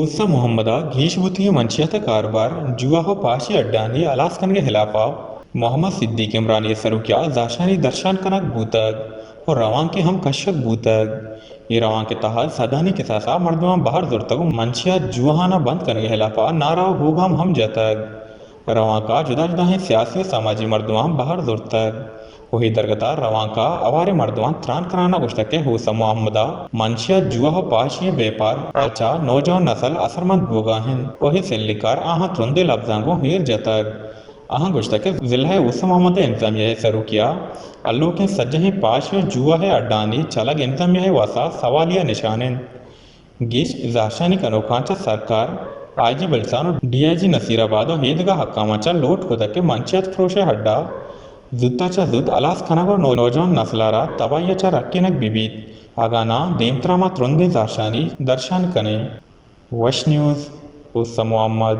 اوستا محمد ءَ گیش بوتگیں منشیات ءِ کاربار، جوا ءُ پاشی اڈانی ہلاس کنگ ءِ ہلاپ ءَ محمد صدیق عمرانی ءِ سروکی ءَ زہرشانی درشان کنگ بوتگ ءُ روانکے ہم کشگ بوتگ۔ اے روانک ءِ تہا سدانی کساس ءَ مردماں بہر زرتگ ءُ منشیات جوہان ءَ بند کنگ ءِ ہلاپ ءَ نعرہ ءُ ہوگام ہم جتگ۔ روانک ءَ جدا جدائیں سیاسی ءُ سماجی مردماں بہر زرتگ ءُ اے درگت ءَ روانک ءَ ہواریں مردماں تران کنان ءَ گوشتگ کہ اوستا محمد ءَ منشیات، جوا ءُ پاشی ءِ بیپار ءَ چہ نوجوان نسل اثرمند بوگ ءَ انت ءُ اے سلی کار آہاں ترندیں لبزاں گوں ایر جتگ۔ آہاں گوشتگ کہ ضلع ءِ اوستا محمد ءِ انتظامیہ ءِ سروکی ءَ ہلوکیں سجہیں پاشی ءُ جوا ءِ اڈانی چلگ انتظامیہ ءِ واستہ سوالیہ نشان انت۔ گیش زہرشانی کنوکاں چہ سرکار، آئی جی بلوچستان ءُ ڈی آئی جی نصیر آباد ءُ ایدگہ حکاماں چہ لوٹ کتگ کہ منشیات فروش ءِ اڈ ءَ زوت ءَ چہ زوت ہلاس کنگ ءُ نو-، نوجوان نسل ءَ را تباہی ءَ چہ رکینگ بہ بیت، اگاں ناں دیمترا ما ترندیں زہرشانی درشان کنیں۔ وش نیوز، اوستا محمد۔